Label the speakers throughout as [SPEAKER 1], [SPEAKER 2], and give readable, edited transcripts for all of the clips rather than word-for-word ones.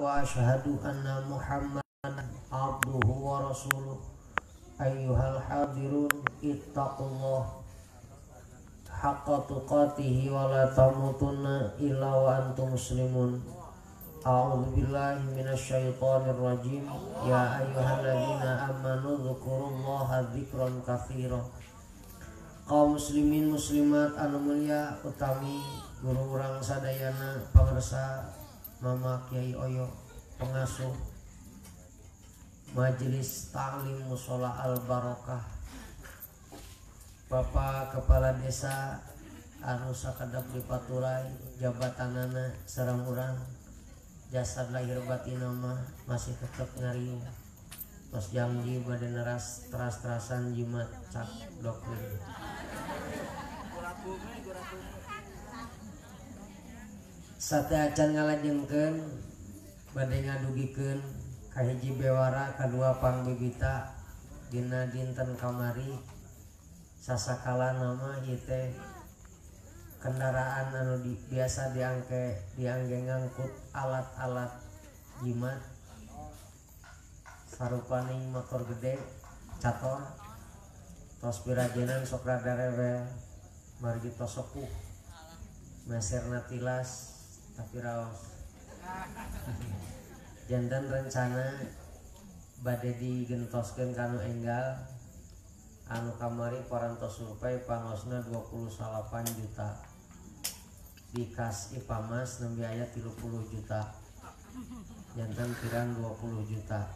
[SPEAKER 1] wa asyhadu anna Muhammadan abduhu wa rasuluh. Ayyuhal hadirun ittaqullah haqqa tuqatihi wa la tamutunna illa wa antum muslimun. A'udzu billahi minasyaitonir rajim. Ya ayyuhalladzina amanu dzkurullaha dzikran katsira. Kaum muslimin muslimat anu mulia utami guru urang sadayana pangersa Mama Kiai Oyo pengasuh Majelis Taklim Mushola Al Barokah, Bapak Kepala Desa anu sakedap dipaturai jabatanana sareng urang jasad lahir batin mah masih tetep ngariung. Tos janji bade neras teras-terasan jimat cak doktrin. Sate acan ngalajengkeun bade ngadugikeun kahiji bewara kadua pangbibita dina dinten kamari sasakala nama ieu teh kendaraan anu biasa diangge ngangkut alat-alat jimat sarupaning motor gede cator tos pirajenan sok rada rewel margi tos sepuh meserna tilas tapi raos. Janten rencana bade digentoskeun kanu enggal anu kamari parantos survei pangosna 28 juta di kas Ipamas nembe aya 30 juta janten kirang 20 juta.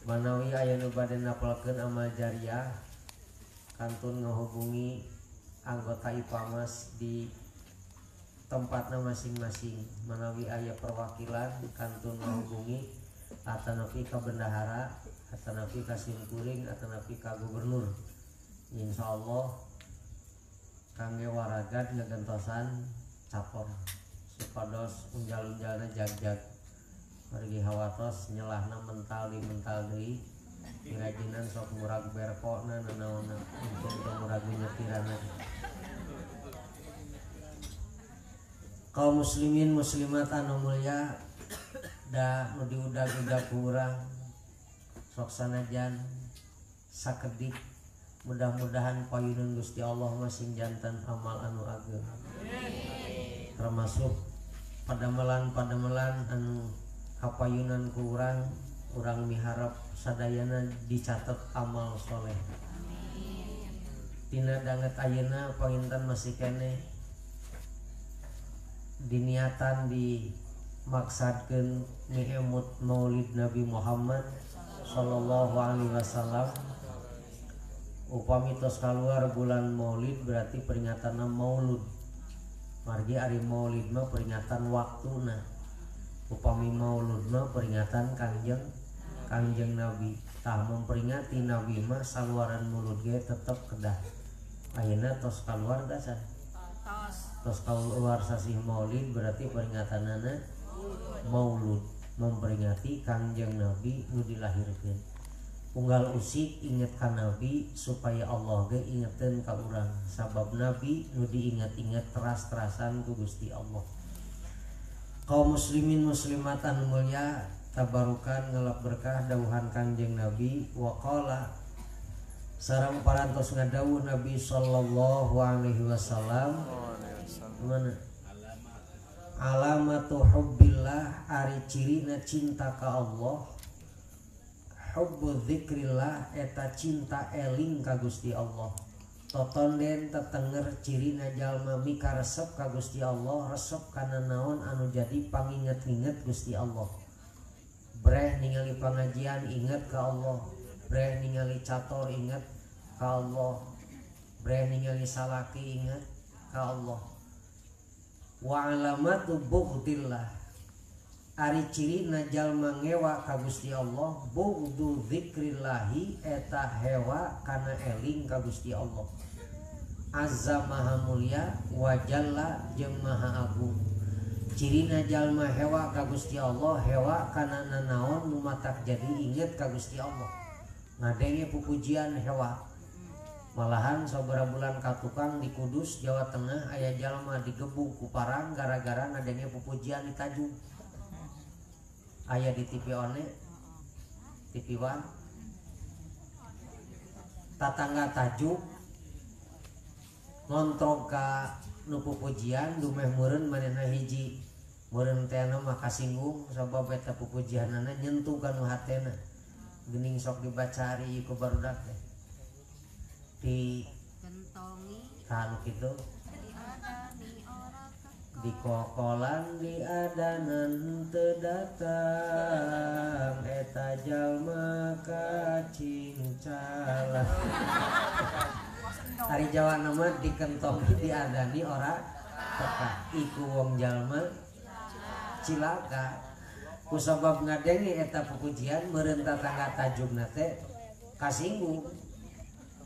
[SPEAKER 1] Manawi aya nu bade napalkeun amal jariah kantun ngahubungi anggota Ipamas di tempatna masing-masing. Manawi aya perwakilan kantun ngahubungi atanapi ka bendahara atanapi ka simkuring atanapi ka gubernur. Insyaallah kangge waragad ngagentosan capor supados unjal-unjalna jag-jag margi hawatos nyelahna mental di mental deui kirajinan sok murag berkona nanaonna untung teu murag nyetirana. Kaum muslimin muslimat anu mulia da nu diudag-udag ku urang sok sanajan sakedik mudah-mudahan payunun Gusti Allah masing jantan amal anu ageng termasuk padamelan-padamelan anu kapayunan ku urang, urang miharap sadayana dicatet amal soleh. Tina danget ayeuna panginten masih keneh diniatan dimaksadkeun niemut Maulid Nabi Muhammad sallallahu alaihi wasallam. Upami tos kaluar bulan Maulid berarti peringatanna Maulud. Margi ari Maulid mah peringatan waktuna. Upami Maulud mah peringatan Kangjeng Nabi. Tah memperingati Nabi mah saluaran mulut ge tetep kedah. Ayeuna tos kaluar dasan. Tos kaluar sasih Maulid berarti peringatanana Maulud, memperingati Kangjeng Nabi nu dilahirkeun. Unggal usik inget ka Nabi supaya Allah ge ingeteun ka urang. Sabab Nabi nu diinget-inget teras-terasan ku Gusti Allah. Kaum muslimin muslimat anu mulia tabarukan ngelap berkah dawuhan Kangjeng Nabi waqala sareng parantos ngadawuh Nabi sallallahu alaihi wasallam. Mana alamatu hubbillah ari cirina cinta ka Allah, hubbu dzikrillah eta cinta eling ka Gusti Allah. Totonden tetenger cirina jalma mika resep ka Gusti Allah, resep kana naon anu jadi panginget-inget Gusti Allah. Breh ningali pangajian inget ka Allah, breh ningali cator inget ka Allah, breh ningali salaki inget ka Allah. Wa alamatu bughdillah ari cirina jalma ngewa ka Gusti Allah, bughdhu dzikrillahi eta hewa kana eling ka Gusti Allah. Azza maha mulia wa jalla jeung maha agung. Cirina jalma hewa ka Gusti Allah, hewa kana nanaon nu matak jadi inget ka Gusti Allah. Ngadenge pupujian hewa, Malahan sabaraha bulan katukang di Kudus, Jawa Tengah aya jalma digebug ku parang gara-gara ngadenge pupujian di tajug. Aya di TV One, TV One. Tatangga tajuk ngontrog ka nu pupujian dumeh meureun manehna hiji. Meureun teh mah kasinggung sabab eta pupujianana nyentuh ka nu hatena. Geuning sok dibaca ari ku barudak teh. Di kanu kitu dikokolan diadanan teu datang eta jalma kacincalan. Ari Jawa nama dikentongi diadani ora teka iku wong jalma cilaka. Kusabab ngadenge eta pupujian meureun tatangga tajugna teh kasinggung.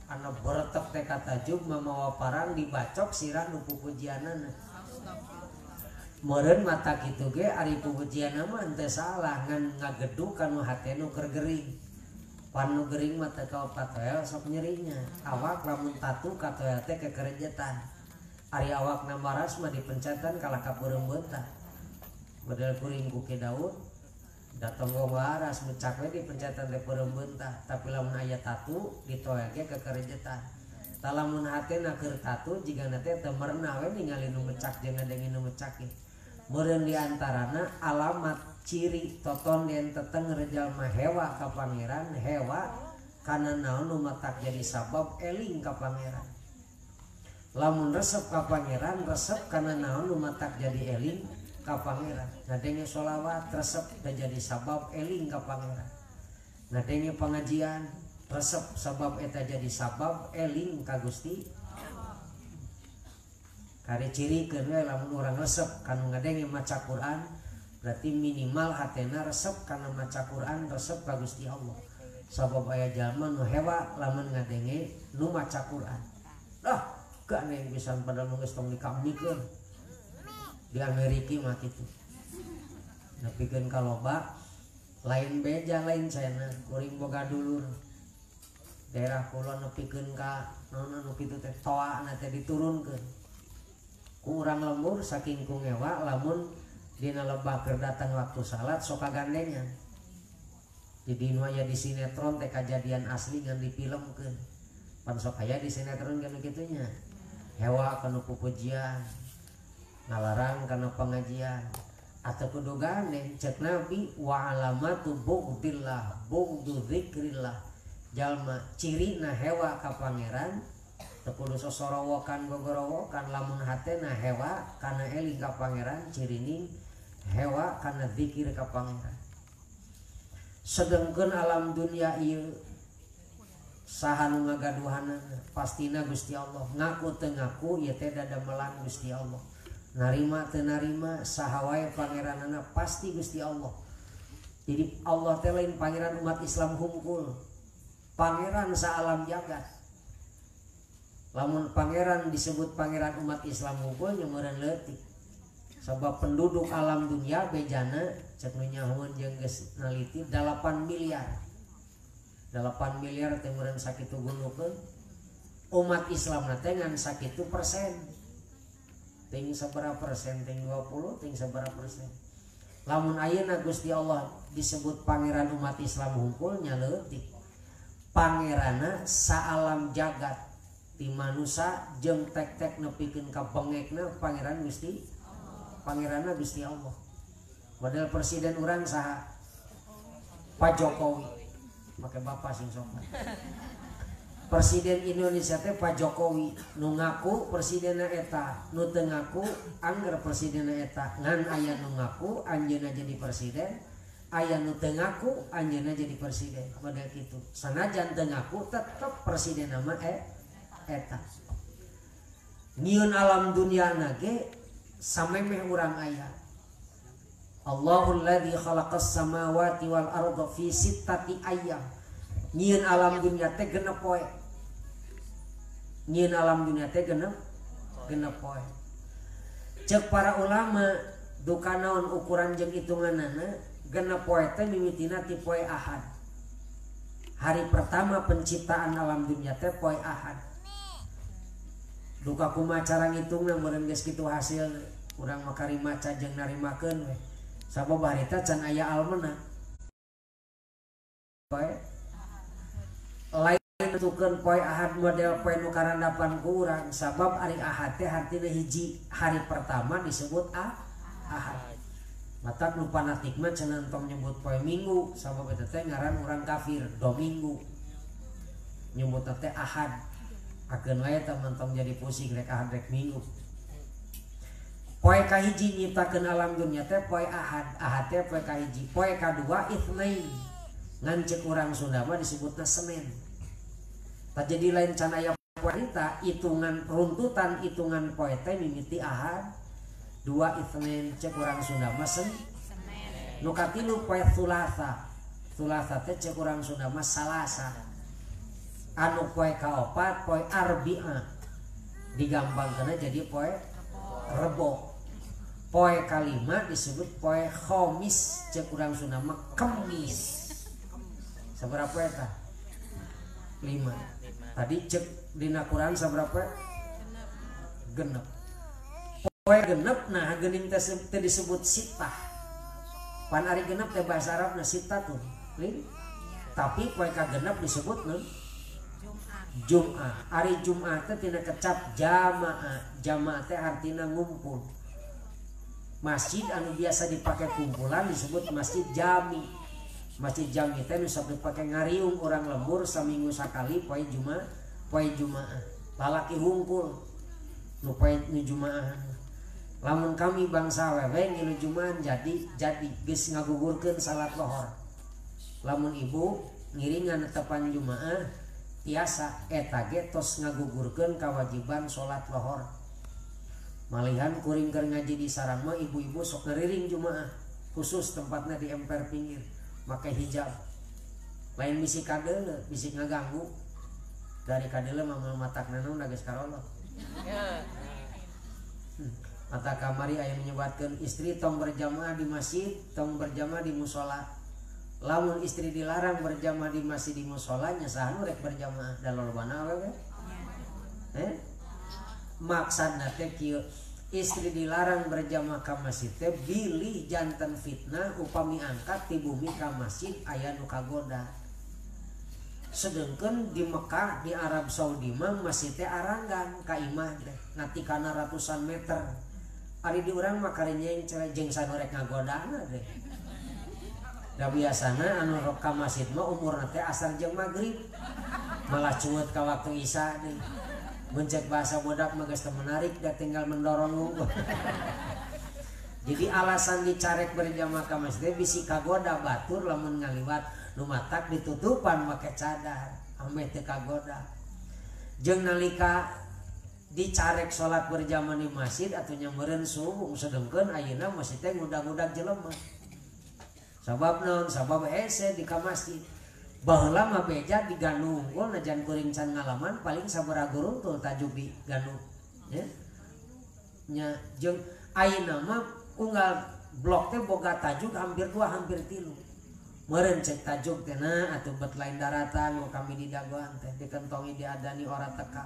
[SPEAKER 1] Ana beretek teh ka tajug mamawa parang dibacok sirah nu pupujianana. Meureun mata kitu ge ari pupujianna mah henteu salah ngan ngagedug kanu hate nu keur gering. Pan nu gering mah teu kaopatoel sok nyerinya. Awak lamun tatu katoel teh kekerejetan. Ari awakna maras mah dipencetan kalah ka peureum beutah. Model kuring ku Ki Daud datang waras mecak we dipencetan teh peureum beutah, tapi lamun aya tatu ditoel ge kekerejetan. Tah lamun hatena keur tatu jigana teh teu merenah we ningali nu mecak jeung ngadenge nu mecak ge. Meureun di antarana alamat ciri toton den tetenger jalma hewa ka pangeran, hewa kana naon nu matak jadi sabab eling ka pangeran. Lamun resep ka pangeran, resep kana naon nu matak jadi eling ka pangeran. Ngadenge sholawat resep da jadi sabab eling ka pangeran. Ngadenge pengajian resep sabab eta jadi sabab eling ka Gusti. Kare cirikeun we lamun urang resep kanu ngadenge maca Quran berarti minimal hatena resep kana maca Quran, resep ka Gusti Allah. Sabab aya jalma nu hewa lamun ngadenge nu maca Quran. Dah gandeng pisan padahal mah geus tong dikamikeun. Di Amerika mah kitu. Nepikeun ka loba lain beja lain cenah kuring boga dulur. Daerah kulon nepikeun ka naon anu kitu teh toana teh diturunkeun. Ku urang lembur saking ku ngewa lamun dina lebah keur datang waktu salat sok kagandengan. Jadi nu aya di sinetron teh kajadian asli ngan difilmkeun. Pan sok aya di sinetron kana kitu nya. Hewa kana pupujian, ngalarang kana pengajian atau kudu gandeng cek Nabi wa alamatu bughdillah bughdu dzikrillah. Jalma cirina hewa ka pangeran teu kudu sosorowokan gogorowokan lamun hatena hewa kana eling ka pangeran cirining hewa kana zikir ka pangeran. Sedengkeun alam dunia ieu saha nu ngagaduhanana pastina Gusti Allah. Ngaku teu ngaku ieu teh dadamelan Gusti Allah. Narima teu narima saha wae pangeranana pasti Gusti Allah. Jadi Allah teh lain pangeran umat Islam hungkul, pangeran saalam jagat. Lamun pangeran disebut pangeran umat Islam hungkul nya meureun leutik. Sabab penduduk alam dunia bejana cek nu nyahoeun jeung geus naliti 8 miliar. 8 miliar teh meureun sakitu gundukeun. Umat Islam na teh ngan sakitu persen. Ting sabaraha persen, ting 20, ting sabaraha persen. Lamun ayeuna Gusti Allah disebut pangeran umat Islam hungkul nya leutik. Pangeranna saalam jagat ti manusa jeung tek-tek nepikeun ka bengekna pangeran Gusti, pangeranna Gusti Allah. Model presiden urang saha? Pak Jokowi. Make bapak sing sopan. Presiden Indonesia teh Pak Jokowi nu ngaku presidenna eta, nu teu ngaku angger presidenna eta. Ngan aya nu ngaku anjeunna jadi presiden, aya nu teu ngaku anjeunna jadi presiden. Model kitu. Sanajan teu ngaku tetep presidenna mah eta. Nyieun alam dunia na ge samemeh urang aya. Allahul ladzi khalaqas samawati wal arda fi sittati ayyam. Nyieun alam dunia teh genep poe. Nyieun alam dunia teh genep poe. Cek para ulama duka naon ukuran jeung hitunganana genep poe teh mimitina ti poe Ahad. Hari pertama penciptaan alam dunia teh poe Ahad. Duka kumaha cara ngitungna meureun geus kitu hasilna. Urang mah kari maca jeung narimakeun we. Sabab harita can aya almena. Poe lain nentukeun poe Ahad model poe nu karandapan ku urang, sabab ari Ahad teh hartina hiji hari pertama disebut Ahad. Matak nu fanatik mah cenah entong nyebut poe Minggu, sabab eta teh ngaran urang kafir, Dominggu. Nyebut teh Ahad. Akeun wae teh entong jadi pusing rek Ahad rek Minggu. Poe kahiji nyiptakeun alam dunya teh poe Ahad, Ahad teh poe kahiji, poe kadua Itsnain. Ngan ceuk urang Sunda mah disebutna Senin. Tah jadi lain can aya poe harita, hitungan runtutan hitungan poe teh mimiti Ahad, dua Itsnain ceuk urang Sunda mah Senin. Nu katilu poe Thulatha. Thulatha teh ceuk urang Sunda mah Salasa. Anu poe kaopat poe Arbi'a. Digampangkeunna jadi poe Rebo. Poe kalima disebut poe Khamis, ceuk urang Sunda mah Kemis. Sabaraha eta? 5. Tadi cek dina Quran sabaraha? Genep. Poe genep nah geuning teh disebut sitah. Pan ari genep teh bahasa Arabna sitatun. Lin? Tapi poe kagenep disebut naon? Jum'ah. Ari Jum'ah teh tina kecap jamaah. Jamaah teh artina ngumpul. Masjid anu biasa dipakai kumpulan disebut masjid jami. Masjid jami teh nu sok dipake ngariung urang lembur saminggu sakali poe Jumaah, poe Jumaah. Lalaki hungkul nu poe nu Jumaah. Lamun kami bangsa awewe ngilu Jumaah jadi geus ngagugurkeun salat lohor. Lamun ibu ngiringan netepan Jumaah tiasa eta ge tos ngagugurkeun kawajiban salat lohor. Malihan kuring keur ngaji di sarang mah ibu-ibu sok ngeriring Jumaah, khusus tempatna di emper pinggir. Make hijab lain bisi kadeule, bisi ngaganggu. Dari kadeule mah matak naon da geus karolot. Mata kamari aya menyebatkeun istri tong berjamaah di masjid, tong berjamaah di musala. Lamun istri dilarang berjamaah di masjid di musala nya saha nu rek berjamaah da lolobana awewe? Maksudna teh kieu, istri dilarang berjamaah ka masjid teh bilih janten fitnah upami angkat ti bumi ka masjid aya nu kagoda. Sedengkeun di Mekah di Arab Saudi mah masjid teh aranggan ka imah teh ngatikana ratusan meter. Ari di urang mah karenyeng jeung sanu rek ngagodana teh. Da biasana anu rek ka masjid mah umurna teh asar jeung magrib. Malah cueut ka waktu isya deui. Mencek bahasa bodak mah geus teu menarik da tinggal mendorong unggul. Jadi alasan dicarek berjamaah ka masjid bisi kagoda batur lamun ngaliwat nu matak ditutupan make cadar ameh teu kagoda. Jeung nalika dicarek salat berjamaah di masjid atuh nya meureun subuh sedengkeun ayeuna masjid teh ngudag-ngudag jelema. Sabab naon? Sabab hese di ka masjid. Baheula mah beja di ganu unggul najan kuring can ngalaman paling sabaraha guruntul tajuk di ganu ya. Nya jeung ayeuna mah unggal blok teh boga tajuk hampir 2 hampir 3. Meureun cek tajuk teh na atuh bet lain daratan nu kami di dagoan teh dikentongi diadani ora teka.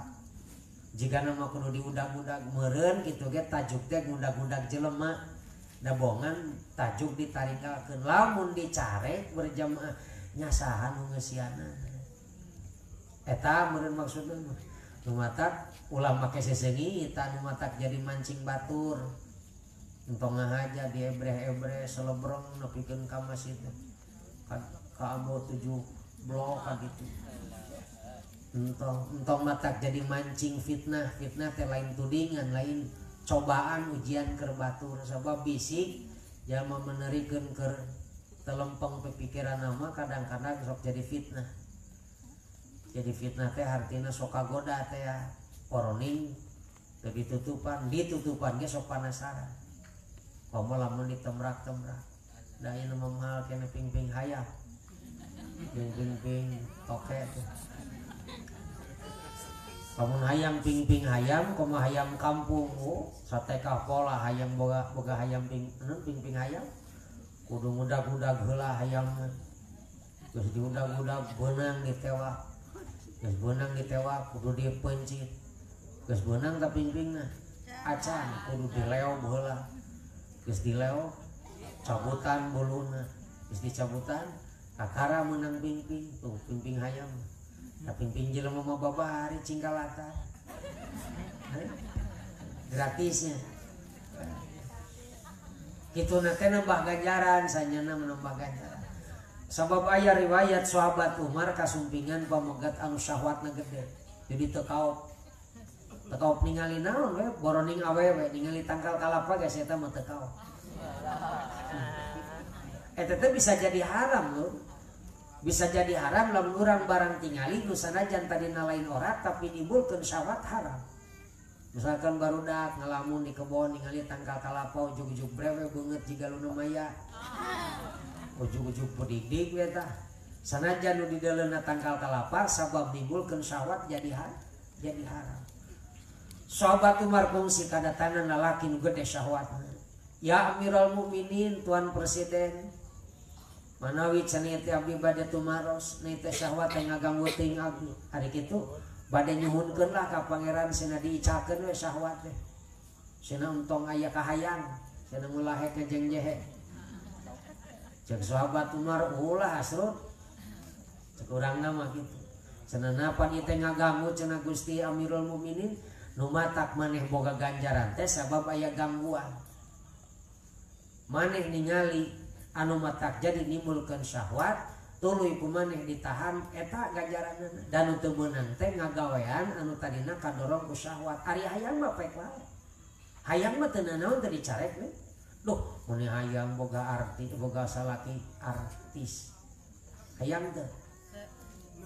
[SPEAKER 1] Jigana mah kudu diudag-udag meureun kitu ge tajuk teh ngudag-ngudag jelema. Da bongan tajuk ditaringgalkeun lamun dicarek berjamaah nyasahan nu ngeusiana. Eta meureun maksudna mah. Nu matak ulah make seseungi eta nu matak jadi mancing batur. Entong ngahaja di ebreh-ebreh selebrong nepikeun ka masjid teh. Ka ambo 7 blok ka gitu. Entong matak jadi mancing fitnah. Fitnah teh lain tudingan, lain cobaan ujian keur batur sabab bisik jalma menerikeun keur telempeng pikiran nama kadang-kadang sok jadi fitnah. Jadi fitnah teh artina sok kagoda teh ya. Poroning teu ditutupan, ditutupan ge sok panasaran. Komo lamun ditemrak-temrak. Da ieu mah mahal keneh ping-ping hayam. Jeung ping-ping toke teh. Lamun hayam ping-ping hayam komo hayam kampung, oh, sateka pola hayam boga boga hayam ping ping-ping hayam. Kudu ngudag-ngudag heula hayamna. Geus diudag-udag beunang ditewak. Geus beunang ditewak kudu dipencit. Geus beunang ta pingpingna acan kudu dileob heula. Geus dileob cabutan buluna. Geus dicabutan kakara meunang pingping tuh pingping hayam. Da pingping jelema mah babari cingkalatan. Gratisnya. Kitu na teh nambah ganjaran sanyana menambah ganjaran. Sabab aya riwayat sahabat Umar kasumpingan pamegat anu syahwatna gede. Jadi teu kaop. Teu kaop ningali naon we boroning awewe ningali tangkal kalapa geus eta mah teu kaop. Eta teh bisa jadi haram lho. Bisa jadi haram lamun urang barang tingali nu sanajan tadina lain orat tapi nimbulkeun syahwat haram. Misalkan barudak ngalamun di kebon ningali tangkal kalapa ujug-ujug brewe beungeut jiga luna maya. Ujug-ujug pedidik we tah. Sanajan nu dideuleuna tangkal kalapa sabab nimbulkeun syahwat jadi haram. Sahabat Umar kungsi kadatangan lalaki nu gede syahwatna. Ya Amirul Mukminin, Tuan Presiden, manawi cenah teh abdi bade tumaros, nih teh syahwat teh ngaganggu teuing abdi. Ari kitu bade nyuhunkeun lah ka pangeran cenah diicakeun we syahwat teh. Cenah entong aya kahayang, cenah mulahe ka jeung jehe. Cek sahabat Umar ulah hasrut. Cek urangna mah kitu. Cenah napa ieu teh ngaganggu cenah Gusti Amirul Mukminin, nu matak maneh boga ganjaran teh sabab aya gangguan. Maneh ningali anu matak jadi nimbulkeun syahwat tuluy ku maneh ditahan eta ganjaranna. Dan nu teu meunang teh ngagawean anu tadina kadorong ku syahwat. Ari hayang mah pek wae. Hayang mah teu nanaon teu dicarek we. Duh, mun hayang boga arti boga salaki artis. Hayang teu?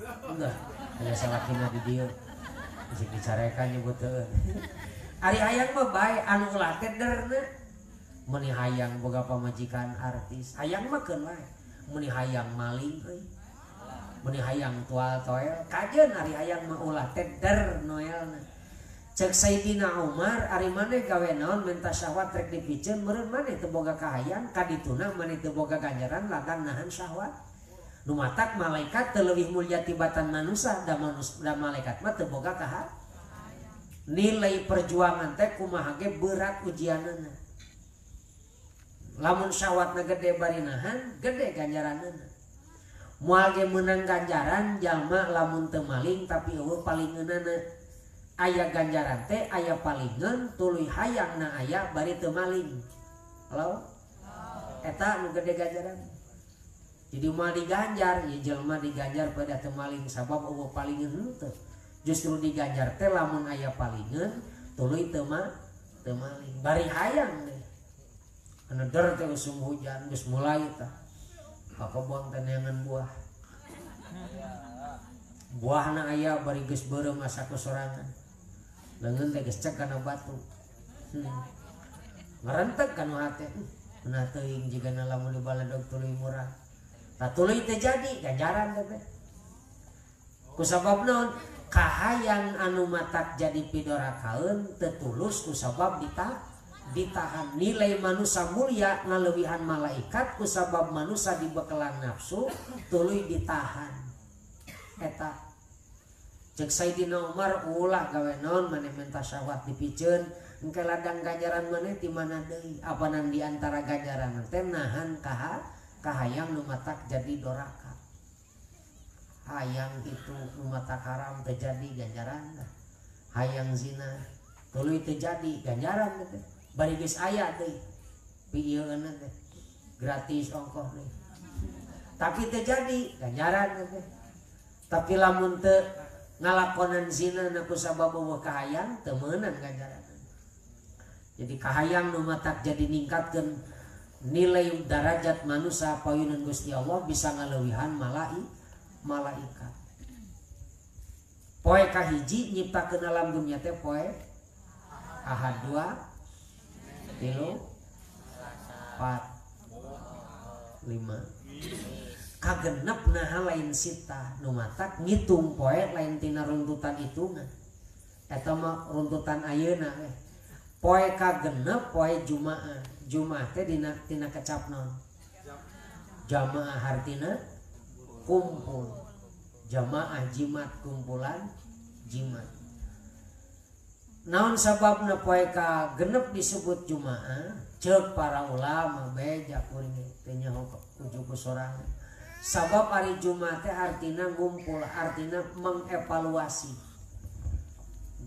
[SPEAKER 1] Enggak, aya salakina di dieu. Bisa dicarekan nyebut teu. Ari hayang mah bae anu ulah teh derna. Meni hayang boga pamajikan artis, hayang mah keun wae. Meni hayang maling euy. Meni hayang tual toel, kajeun ari hayang mah ulah teh der noelna. Cek Sayyidina Umar ari maneh gawe naon menta syahwat rek dipiceun meureun maneh teu boga kahayang kadituna maneh teu boga ganjaran ladang nahan syahwat. Nu matak malaikat teu leuwih mulia tibatan manusa da malaikat mah teu boga kahayang. Nilai perjuangan teh kumaha ge berat ujianana. Lamun syahwatna gede bari nahan, gede ganjaranana. Moal ge meunang ganjaran jalma lamun teu maling tapi eueuh palingeunana. Aya ganjaran teh aya palingeun tuluy hayangna aya bari teu maling. Halo? Eta nu gede ganjaran. Jadi moal diganjar, ieu jelema diganjar pada teu maling sabab eueuh palingeun henteu. Justru diganjar teh lamun aya palingeun tuluy teu maling. Bari hayang deh. Anu der teh usum hujan geus mulai tah. Ka kebon teh neangan buah. Buahna aya bari geus beureum asa ku sorangan. Leungeun teh geus cek kana batu. Ngarentek kanu hate. Nah teuing jigana lamun dibaledog tuluy murah. Tah tuluy teh jadi ganjaran teh. Ku sabab naon? Kahayang anu matak jadi pidorakaeun teu tulus ku sabab ditahan. Nilai manusia mulia ngalewihan malaikat ku sabab manusia dibekelan nafsu tuluy ditahan. Eta cek Sayyidina Umar ulah gawe naon maneh menta syahwat dipiceun engke ladang ganjaran maneh ti mana deui apanan di antara ganjaran teh nahan kahayang nu matak jadi doraka. Hayang itu nu matak haram teu jadi ganjaran. Hayang zina tuluy teu jadi ganjaran teh. Bari geus aya deui piieunna teh gratis ongkoh deui tapi teu jadi ganjaran teh. Tapi lamun teu ngalakonan zina na ku sabab eueuh kahayang teu meunang ganjaran. Jadi kahayang nu matak jadi ningkatkeun nilai darajat manusia payunan Gusti Allah bisa ngaleuwihan malaikat. Poe kahiji nyiptakeun alam dunya teh poe Ahad 2 3 4 5 kagenep naha lain sita nu matak ngitung poe lain tina runtutan hitungan. Eta mah runtutan ayeuna we. Poe kagenep poe Jumaah. Jumaah teh dina tina kecap naon? Jamaah hartina kumpul. Jamaah jimat kumpulan jimat. Naon sababna poe ka genep disebut Jumaah? Ceuk para ulama beja kuring teu nyaho ujug sorangan. Sabab hari Jumat teh artina ngumpul, artina mengevaluasi.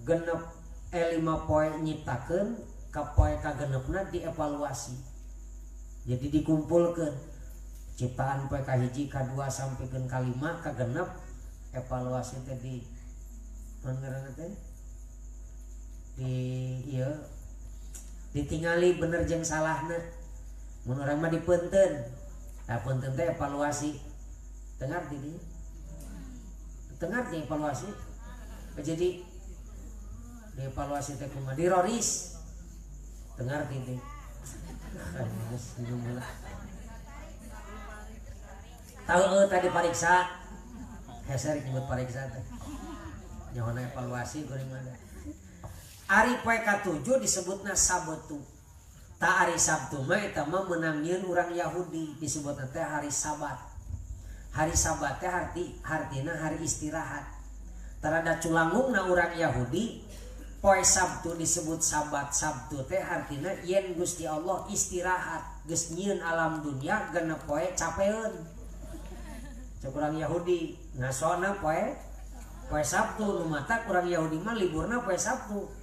[SPEAKER 1] Genep 5 poe nyiptakeun, ka poe kagenepna dievaluasi. Jadi dikumpulkeun ciptaan poe kahiji, kadua sampikeun kalima, kagenep evaluasi teh di naon ngaranna teh? Di ieu ditingali bener jeung salahna. Mun urang mah dipeunteun. Nah, peunteun teh evaluasi. Teu ngarti dinya? Teu ngarti evaluasi. Jadi dievaluasi teh kumaha? Diroris. Teu ngarti teh. Tahu tadi pariksa. Hese rek nyebut pariksa teh. Nyaho evaluasi kuring mah. Ari poe ka-7 disebutna Sabtu. Ta ari Sabtu mah eta mah meunang nyieun urang Yahudi disebutna teh hari Sabat. Hari Sabat teh hartina hari istirahat. Tarada culangungna urang Yahudi poe Sabtu disebut Sabat. Sabtu teh hartina yen Gusti Allah istirahat, geus nyieun alam dunia genep poe capeun. Cek urang Yahudi ngasona poe Sabtu nu matak urang Yahudi mah liburna poe Sabtu.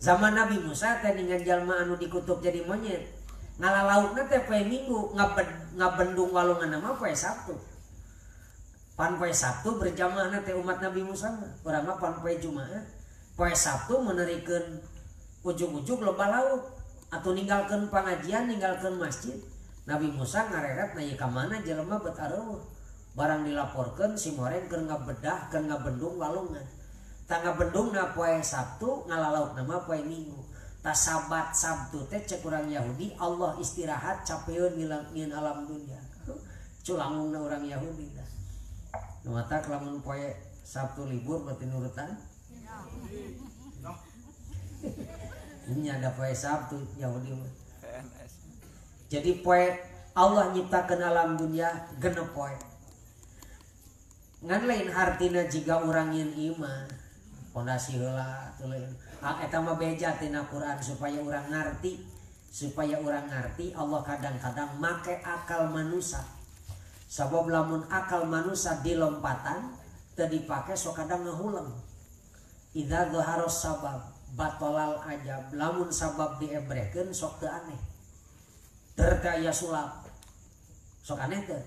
[SPEAKER 1] Zaman Nabi Musa teh ningan jalma anu dikutuk jadi monyet. Ngalalaukna teh poe Minggu, ngabendung walunganna mah poe Sabtu. Pan poe Sabtu berjamaahna teh umat Nabi Musa mah. Urang mah pan poe Jumaah. Poe Sabtu menerikeun ujug-ujug loba lauk atau ninggalkeun pangajian, ninggalkeun masjid. Nabi Musa ngareret na ieu ka mana jelema bet areueuh. Barang dilaporkeun si moreng keur ngabedah, keur ngabendung walungan. Tangga bendung na poe Sabtu ngalalauk nama poe Minggu. Ta Sabat Sabtu teh cek urang Yahudi Allah istirahat capeun ngilangin alam dunia. Culangungna urang Yahudi dah. Nu matak lamun poe Sabtu libur berarti nurutan. Ini ada poe Sabtu Yahudi mah. Jadi poe Allah nyiptakeun alam dunia genep poe. Ngan lain hartina jiga urang nyeun imah. Pondasi heula atuh lain. Eta mah beja tina Quran supaya urang ngarti, supaya urang ngarti Allah kadang-kadang make akal manusia. Sabab lamun akal manusia dilompatan teu dipake sok kadang ngahuleng. Idza dhaharos sabab batolal ajab, lamun sabab diebrehkeun sok teu aneh. Teu aya sulap. Sok aneh teu?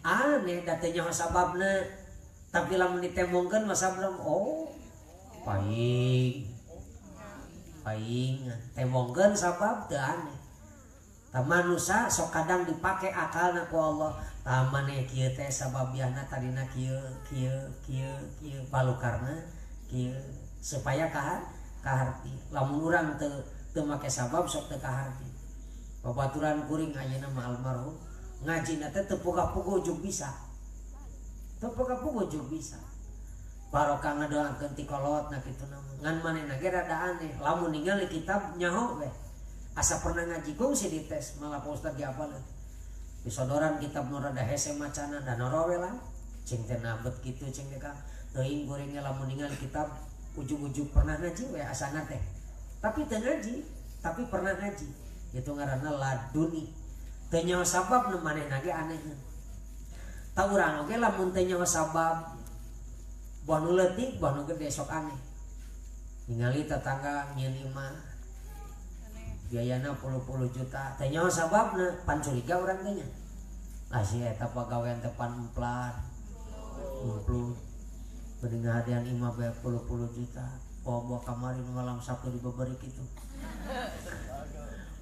[SPEAKER 1] Aneh da teu nyaho sababna. Tapi lamun ditembongkeun mah sabab oh paing paing tembongkeun sabab teu aneh. Tah manusa sok kadang dipake akalna ku Allah. Tah maneh kieu teh sababiahna tadina kieu kieu kieu kieu balukarna kieu supaya kaharti. Lamun urang teu make sabab sok teu kaharti. Babaturan kuring ayeuna mah almarhum ngajina teh teu puga-pugu ujug bisa. Teu puga-pugu ujug bisa. Barokah ngadoakeun ti kolot na kitu na mah. Ngan manehna ge rada aneh. Lamun ningali kitab nyaho we. Asa pernah ngaji kungsi dites malah Pak Ustad diapaleun. Disodoran kitab nu rada hese macana da noro we lah. Cing teh nabet kitu cing teh Kang. Teuing kuring ge lamun ningali kitab ujug-ujug pernah ngaji we asana teh. Tapi teu ngaji, tapi pernah ngaji. Itu ngaranna laduni. Teu nyaho sabab nu manehna ge aneh. Ta urang oge lamun teu nyaho sabab buah nu leutik, buah nu gede sok aneh. Ningali tetangga nyieun imah biayana puluh-puluh juta, teu nyaho sababna, pan curiga urang teh nya. Lah si eta pagawean teh pan emplan. Emplu. Mending ngahadian imah bae puluh-puluh juta. Bawa-bawa kamari nu malam Sabtu dibeberi kitu.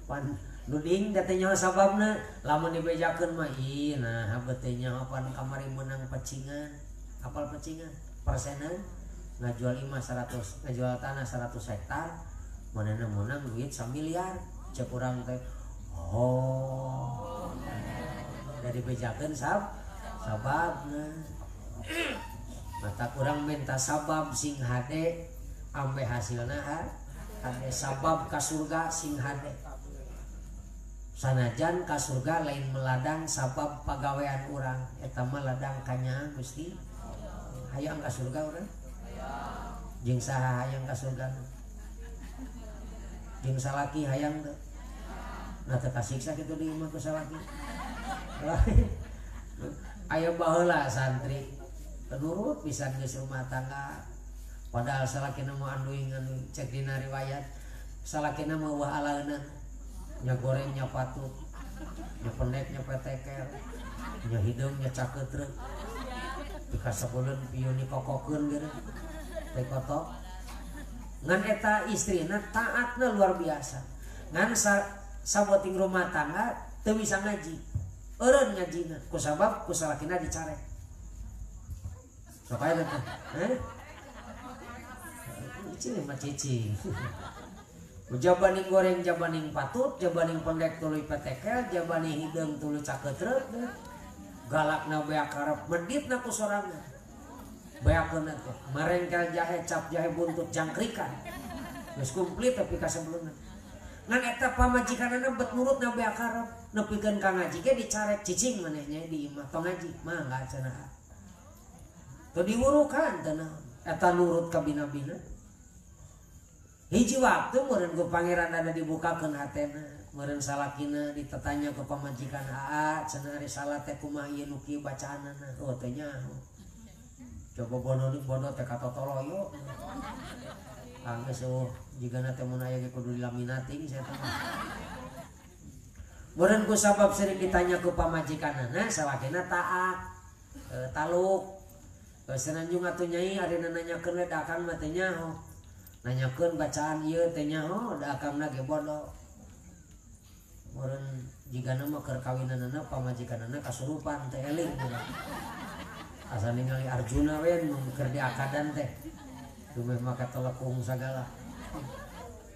[SPEAKER 1] Pan nuding da teu nyaho sababna, lamun dibejakeun mah ih nah beuh teu nyaho pan kamari meunang pecingan. Apal pecingan? Persenan ngajual imah 100, ngajual tanah 100 hektar, manehna meunang duit 1 miliar. Cek urang teh oh da dibejakeun sababna. Mata kurang minta sabab sing hade ambe hasilna hade sabab ka surga sing hade. Sanajan ka surga lain meladang sabab pagawean urang, eta mah ladang kanya Gusti. Hayang ka surga urang? Jeung saha hayang ka surga? Jeung salaki hayang teu? Nah teu kasiksa kitu di imah ku salaki. Aya baheula santri nurut pisan geus rumah tangga. Padahal salakina mah anduing anu cek dina riwayat salakina mah wah alaeuna nya goreng nya patut nya pendek nya petekel nya hideung nya cakeutrek dikasapuleun pieu dikokokeun geureuh teh kotok ngan eta istrina taatna luar biasa ngan saboting rumah tangga teu bisa ngaji eureun ngajina ku sabab ku salakina dicarek sok aya teh heh cicing mah cicing jabaning goreng jabaning patut jabaning pendek tuluy petekel jabaning hideung tuluy cakeutrek galakna beak karep meditna ku sorangan beakeunna teh marengkel jahe cap jahe buntut jangkrikan geus komplit tapi kasebeluna ngan eta pamajikanana bet nurutna beak karep nepikeun ka ngaji ge dicarek cicing maneh nya di imah tong ngaji mangga cenah teu diwurukan teu naon eta nurut ka bina-bina. Hiji waktu meureun ku pangeran ada dibukakeun hatena meureun salakina ditetanya ke pamajikan aa cenah ari salat teh kumaha ieu nu kieu bacaanana oh teu nyaho coba bodoh bodoh teh katotoloyo anggeus eueuh jigana teh mun aya ge kudu dilaminating sia teh meureun ku sabab sering ditanya ku pamajikanana salakina taat taluk geus sananjung atuh nyai ari nanyakeun we da akang mah teu nyaho nanyakeun bacaan ieu teh nyaho da akangna ge bodoh meureun jigana mah keur kawinanana pamajikanana kasurupan teh eling asa ningali Arjuna we nu keur diakadan teh dumeh mah katelekung sagala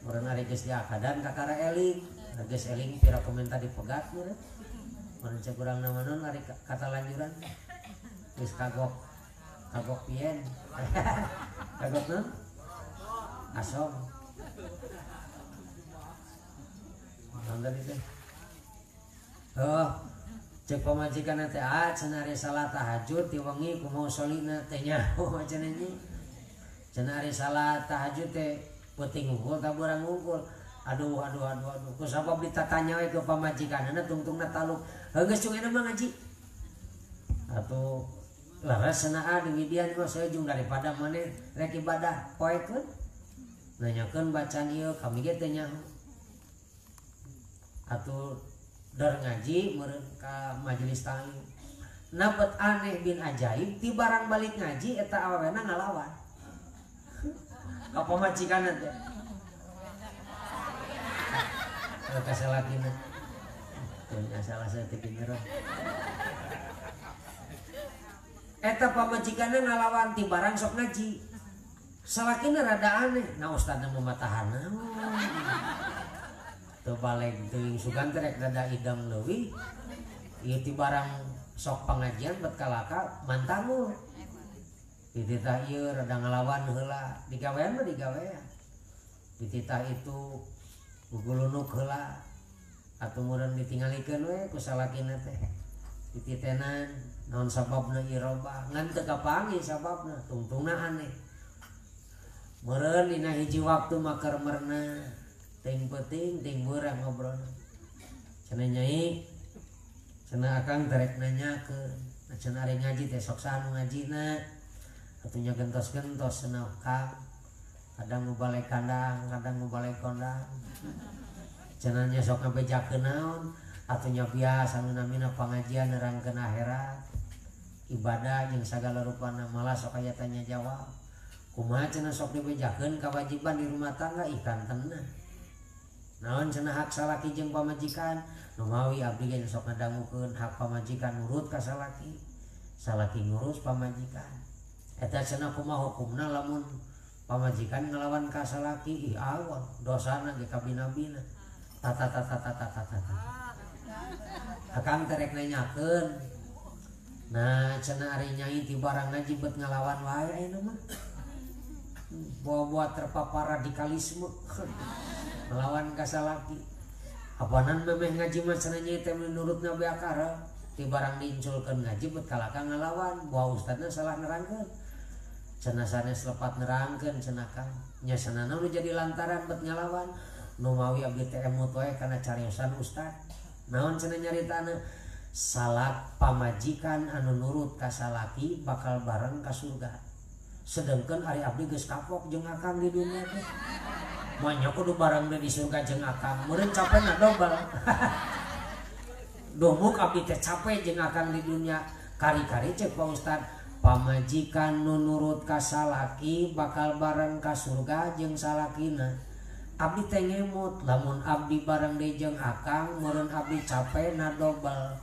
[SPEAKER 1] meureun ari geus diakadan kakara eling geus eling pira komentar dipegat meureun meureun cek urang na mah naon ari kata lanjuran geus kagok kagok pien kagok naon asom naon tadi teh oh cek pamajikan teh ah cenah ari salat tahajud ti wengi kumaha solina teh nyaho cenah nyi cenah ari salat tahajud teh peuting unggul ta beurang unggul aduh aduh aduh aduh ku sabab ditatanya we ke pamajikanana tungtungna taluk heuh geus cung mah ngaji atuh leres cenah ah di widian mah saya jung daripada maneh rek ibadah poekeun nanyakeun bacaan ieu kami ge teu nyaho atuh dar ngaji meureun ka majelis taklim napet aneh bin ajaib ti barang balik ngaji eta awewena ngalawan ka pamajikanna teh ka salakina teu salah saeutik nyerah eta pamajikanna ngalawan ti barang sok ngaji salakina rada aneh nah ustadna mematahan teu balik teuing sugan teh rek rada idang leuwih ieu ti barang sok pangajian bet kalaka mantangul dititah ieu rada ngalawan heula digawean mah digawean dititah itu gugulunuk heula atuh meureun ditingalikeun we ku salakina teh dititenan naon sababna ieu robah ngan teu kapanggih sababna tungtungna aneh meureun dina hiji waktu mah keur merenah ting peuting ting beurang ngobrolna cenah nyai cenah akang terek nanyakeun cenah ari ngaji teh sok saha nu ngajina atuh nya gentos-gentos cenah kang kadang nu balik kandang kadang nu balik kondang cenah nya sok ngabejakeun naon atuh nya biasa nu namina pangajian nerangkeun akhirat ibadah jeung sagala rupana malah sok aya tanya jawab kumaha cenah sok dibejakeun kewajiban di rumah tangga ih kantenna naon cenah hak salaki jeung pamajikan nu mawi abdi ge sok ngadangukeun hak pamajikan nurut ka salaki salaki ngurus pamajikan eta cenah kumaha hukumna lamun pamajikan ngalawan ka salaki ih awon dosana ge kabina-bina tata tata tata tata akang teh rek nanyakeun nah cenah ari nyai ti barang ngaji bet ngalawan wae ayeuna mah bawa-bawa terpapar radikalisme melawan ka salaki apanan memeh ngaji mah cenah nyai teh nurutna beak karep ti barang diinculkeun ngaji bet kalaka ngalawan bawa ustadna salah nerangkeun cenah sanes lepat nerangkeun cenah kang nya sanana nu jadi lantaran bet ngalawan Nu mawi abdi teh emut wae kana cariosan ustad. Naon cenah nyaritana? Salak pamajikan anu nurut ka salaki bakal bareng ka surga. Sedengkeun ari abdi geus kapok jeung akang di dunia teh. Manya kudu bareng di surga jeung akang. Meureun capena dobel. Dumuk abdi teh capek jeung akang di dunia. Kari-kari cek Pak Ustad, pamajikan nu nurut ka salaki bakal bareng ka surga jeung salakina. Abdi teh ngemut lamun abdi bareng deui jeung akang meureun abdi capena dobel.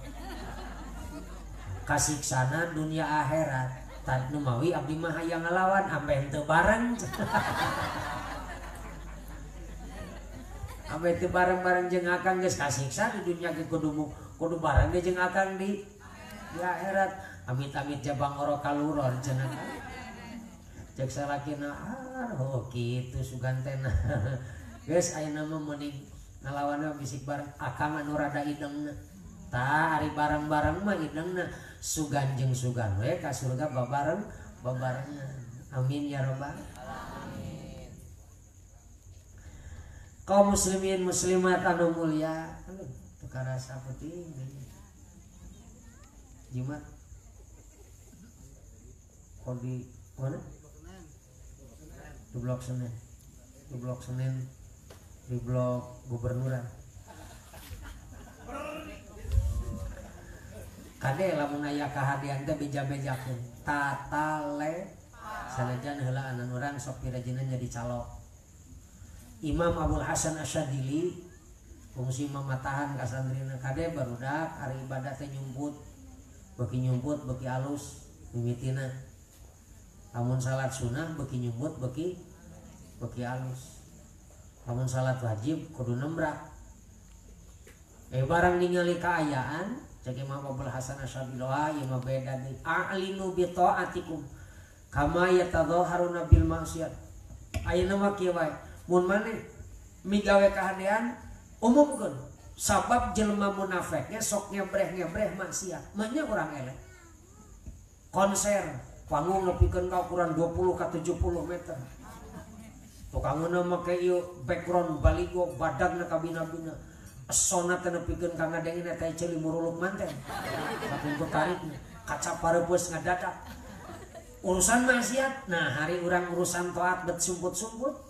[SPEAKER 1] Kasiksana dunia akhirat. Tad nu mawi abdi mah hayang ngalawan ampe henteu bareng. Ampe teu bareng-bareng jeung akang geus kasiksa di dunia ge kudu bareng ge jeung akang di akhirat. Amit-amit jabang oro kaluron cenah. Cek salakina ah oh kitu sugan teh. Geus ayeuna mah mending ngalawanna bisik bareng akang anu rada idengna. Tah ari bareng-bareng mah idengna sugan jeung sugan we ka surga babareng babarengan. Amin ya robbal alamin. Kaum muslimin muslimat anu mulia, aduh teu karasa peuting. Jimat. Kodi mana? Di Blok Senen. Di Blok Senen, di Blok Gubernuran. Kade lamun aya kahadean teh beja-bejakeun. Tatale sanajan heula anan urang sok pirajinan jadi calok. Imam Abul Hasan Asyadili fungsi mamatahan ka santrina kade barudak ari ibadah teh nyumput. Beuki nyumput beuki alus mimitina. Lamun salat sunah beuki nyumput beuki alus. Lamun salat wajib kudu nembrak. Barang ningali kaayaan cek Imam Abul Hasan Asyadili ieu mah beda deui. A'linu bi ta'atikum kama yatadhaharuna bil maksiat. Ayeuna mah kieu wae. Mun maneh migawe kahadean umumkeun sabab jelema munafik ge sok ngebreh-ngebreh maksiat. Manya urang eleh. Konser panggung nepikeun ka ukuran 20 ka 70 meter. Tukangna make ieu background baligo badagna kabina-bina. Sona teh nepikeun ka ngadengin eta ceuli muruluk manten. Saking tarikna kaca pareupeuh ngadadak. Urusan maksiat, nah hari urang urusan taat bet sumput-sumput.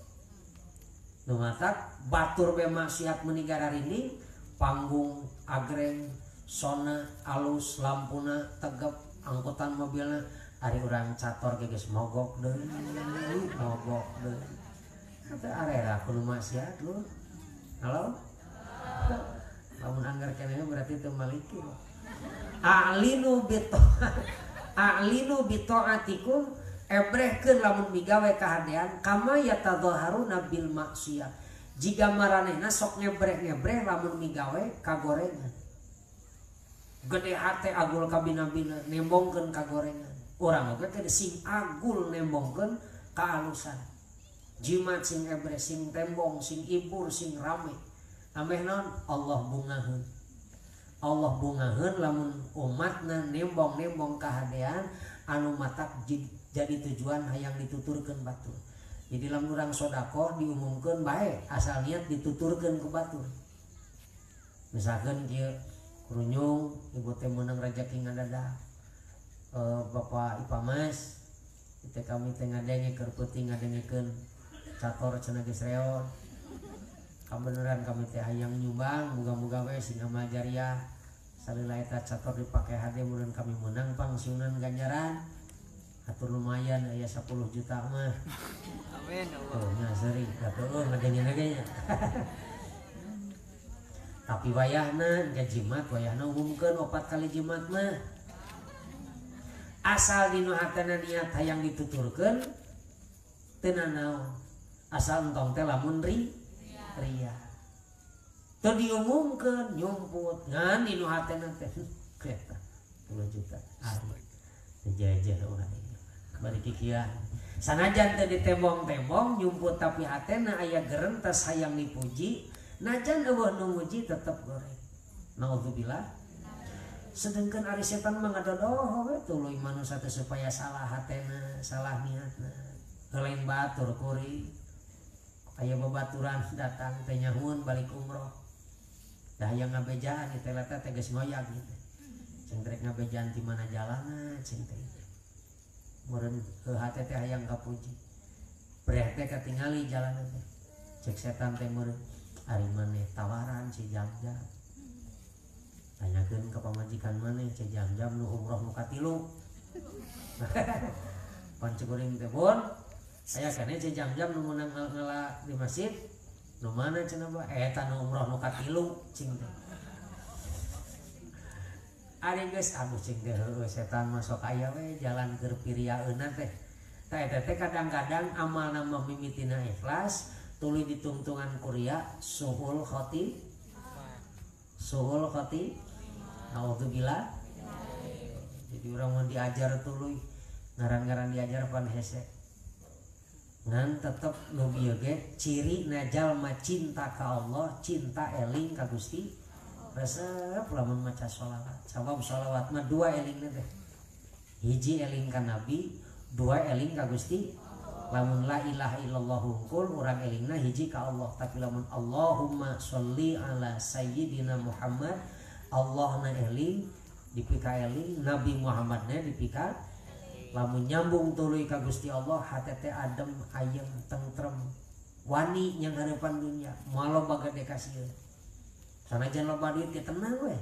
[SPEAKER 1] Nu matak batur be maksiat meuni gararinding, panggung agreng, sona alus, lampuna tegep, angkutan mobilna ari urang cator ge geus mogok deui, mogok deui. Teu arera kudu maksiat lu. Halo? Lamun anggar keneh berarti teu maliki. A'linu bi ta'atikum ebrehkeun lamun migawe kahadean kama yatadhaharuna bil maksiat. Jiga maranehna sok ngebreh-ngebreh lamun migawe kagorengan. Gede hate agul kabina-bina nembongkeun kagorengan. Urang oge teh sing agul nembongkeun kaalusan. Jimat sing ebreh, sing tembong, sing ibur, sing rame. Ameh naon? Allah bungaheun. Allah bungaheun lamun umatna nembong-nembong kahadean anu matak jadi tujuan hayang dituturkeun batur. Jadi lamun urang sedekah diumumkeun bae asal niat dituturkeun ku batur. Misalkan kieu kurunyung ibu teh meunang rejeki ngadadak. Bapak Ipamas teh kami teh ngadenge keur peuting ngadengekeun cator cenah geus reot. Kabeneran kami teh hayang nyumbang muga-muga we sing amal jariah. Salila eta cator dipake hade mun kami meunang pangsiunan ganjaran. Atur lumayan aya 10 juta mah.
[SPEAKER 2] Amin Allah.
[SPEAKER 1] Oh nya seri atuh ngadengin ge nya. Tapi wayahna ge jimat wayahna umumkeun 4 kali jimat mah. Asal dinu hatena niat hayang dituturkeun teu nanaon. Asal entong teh lamun ria. Teu diumumkeun nyumput ngan dinu hatena teh eta 10 juta. Ari jajah urang. Bari kikian. Sanajan teu ditembong-tembong nyumput tapi hatena aya gerentes hayang dipuji, najan eueuh nu muji tetep goreng. Naudzubillah. Sedangkan ari setan mah ngadodoh we tuluy manusia teh supaya salah hatena, salah niatna. Lain batur kuri. Aya babaturan datang teh nyahueun balik umroh. Dah hayang ngabejaan ieu teh leta teh geus ngoyag gitu. Cing rek ngabejaan ti mana jalana cing teh. Meureun hate teh hayang kapuji. Breh teh katingali jalana teh. Cek setan teh meureun ari maneh tawaran si Jam-jam. Tanyakeun ka pamajikan maneh si Jam-jam nu umroh nu katilu. Pan cekuring teh bon aya keneh si Jam-jam nu meunang ngala di masjid. Nu mana cenah bah eta nu umroh nu katilu cing teh. Ari geus aduh cing teh heueuh setan mah sok aya we jalan keur piriaeunna teh. Tah eta teh kadang-kadang amalna mah mimitina ikhlas tuluy ditungtungan kuria suhul khoti. Suhul khoti. Naudzubillah. Jadi urang mun diajar tuluy ngaran-ngaran diajar pan hese. Ngan tetep nu bieu ge ciri jalma cinta ka Allah, cinta eling ka Gusti. Resep lamun maca sholawat. Sabab sholawat mah dua elingna teh. Hiji eling ka Nabi, dua eling ka Gusti. Lamun la ilaha illallah hungkul urang elingna hiji ka Allah. Tapi lamun Allahumma sholli ala sayyidina Muhammad, Allahna eling dipika eling, Nabi Muhammadna dipika. Lamun nyambung tuluy ka Gusti Allah, hate teh adem, ayem, tentrem, wani nyang hareupan dunya, moal loba gede kasieun. Sanajan loba duit ge tenang we.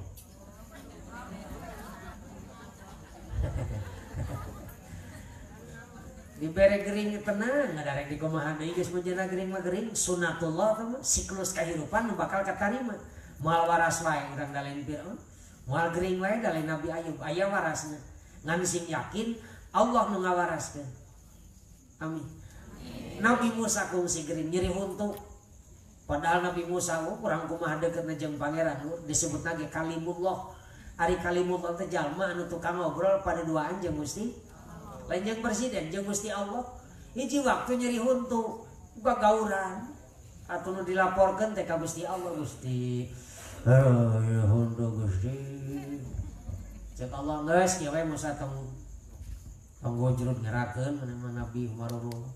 [SPEAKER 1] Dibere gering tenang, ngadarek dikumaha deui geus menjana gering mah gering, sunatullah teh mah siklus kahirupan nu bakal katarima. Moal waras wae urang dalain Firaun, moal gering wae dalain Nabi Ayub, aya warasna. Ngan sing yakin Allah nu ngawaraskeun. Amin. Nabi Musa kungsi gering nyeri huntu. Padahal Nabi Musa kurang kumaha deketna jeung pangeran disebutna ge kalimullah. Ari kalimullah teh jalma anu tukang ngobrol pada duaan jeung Gusti. Lain jeung presiden jeung Gusti Allah. Hiji waktu nyeri huntu gagauran atuh nu dilaporkeun teh ka Gusti Allah, Gusti. Heuh huntu Gusti. Cek Allah geus kieu we Musa tong tong gojrut ngerakeun maneh Nabi Umarurung.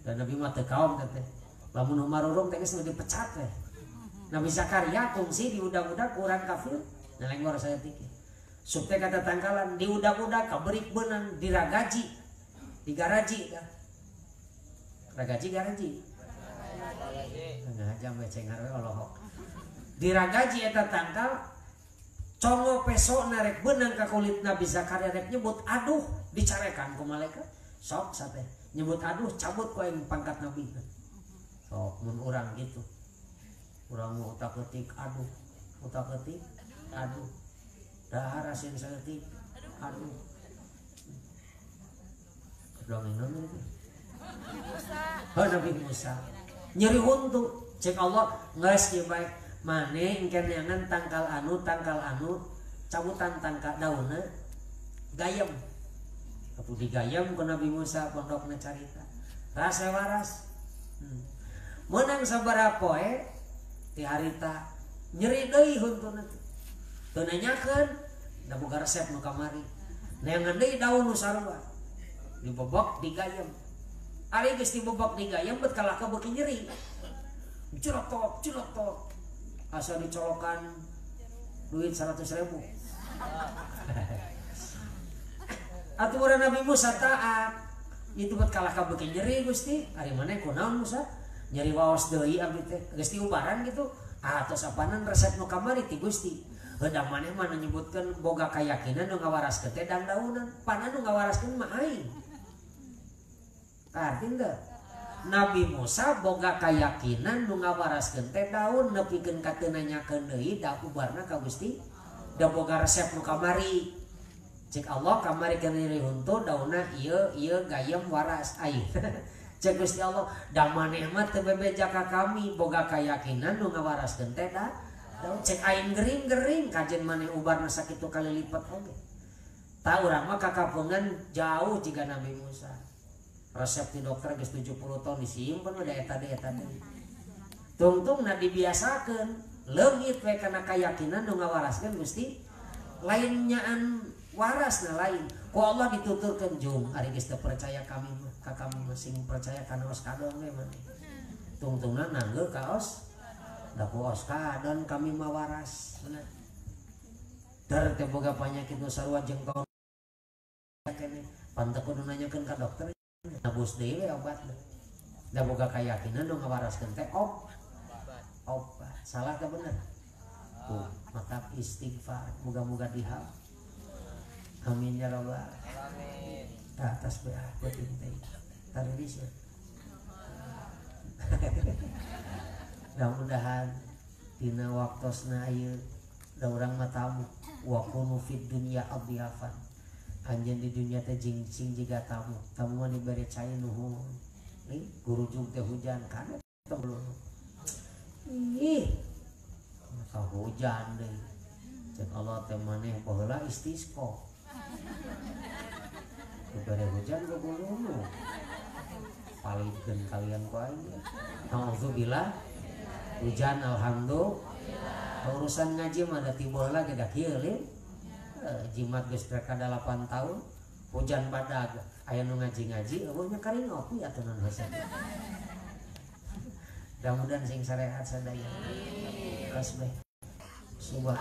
[SPEAKER 1] Dan Nabi mah teu kaom teh. Lamun Umarurung teh geus dipecat teh. Nabi Zakaria kungsi diudag-udag ku urang kafir, nalengor saya tiki. Sup teh kata tangkalan diudag-udag kaberik beunang diragaji, digaraji dah. Ragaji garaji. Tengah jam we cengar we olohok. Diragaji eta tangkal congo peso narek benang ka kulit Nabi Zakaria rek nyebut aduh dicarekan ku malaikat. Sok sate nyebut aduh cabut ku aing pangkat nabi. Sok mun urang gitu. Urang mau utak ketik aduh, utak ketik aduh. Dahar asin saeutik aduh. Dongeng naon itu? Oh, Nabi Musa. Nyeri huntu cek Allah geus ieu bae. Mane engke neangan tangkal anu cabutan tangkal daunna gayem. Atuh digayem ku Nabi Musa pondokna carita. Rasa waras. Meunang sabaraha poe ti harita nyeri deui huntuna teh. Teu nanyakeun da boga resep nu kamari. Neangan deui daun nu sarua. Dibobok digayem. Ari geus dibobok digayem bet kalaka beuki nyeri. Celotok celotok. Asa dicolokan duit 100.000. Atuh urang Nabi Musa taat. Itu buat kalah ka beuki nyeri Gusti. Ari maneh kunaon Musa? Nyeri waos deui abdi teh. Geus diubaran gitu. Ah tos apanan resep nu kamari ti Gusti. Heudah maneh mah nyebutkeun boga kayakinan nu ngawaraskeun teh dangdaunan. Pana nu ngawaraskeun mah aing. Kaarti teu? Nabi Musa boga kayakinan nu ngawaraskeun teh daun nepikeun ka teu nanyakeun deui da ubarna ka Gusti da boga resep nu kamari. Cek Allah kamari keur nyeri huntu daunna ieu ieu gayem waras aing. Cek Gusti Allah da maneh mah teu bebeja ka kami boga kayakinan nu ngawaraskeun teh da daun. Cek aing gering-gering kajen maneh ubarna sakitu kali lipat oge. Tah urang mah kakapungan jauh jiga Nabi Musa. Resep di dokter geus 70 tahun disimpen udah eta deui eta deui. Tungtungna dibiasakeun, leungit we kana kayakinan nu ngawaraskeun Gusti. Lain nyaan warasna lain. Ku Allah dituturkeun jung ari geus teu percaya kami mah, ka kami mah sing percaya kana os kadon we maneh. Tungtungna nanggeu kaos da ku oskadon kami mah waras. Bener. Der teh boga panyakit nu sarua jeung kau keneh. Pantek kudu nanyakeun ka dokter nabus deui we obatna. Da boga kayakinan nu ngawaraskeun teh obat. Salah teh bener? Tuh, maka istighfar moga-moga dihap. Amin ya rabbal alamin. Tah atas BA penting teh. Tariris ya. Mudah-mudahan dina waktosna ieu da urang mah tamu wa kunu fid dunya adhiyafan. Anjeun di dunya teh jing-jing jiga tamu. Tamu mah dibere cai nuhun. Nih gurujug teh hujan kan teu. Ih. Maka hujan deui. Cek Allah teh maneh baheula istisqa. Dibere hujan gugulunu. Palidkeun kalian ku aing. Nauzubillah. Hujan alhamdulillah. Urusan ngaji mah da ti baheula ge da kieu lin. Jimat geus rek 8 tahun hujan badag aya nu ngaji-ngaji eueuh nya karing ngopi atuh non hese. Mudah-mudahan sing sarehat sadaya. Kasbeh. Subhan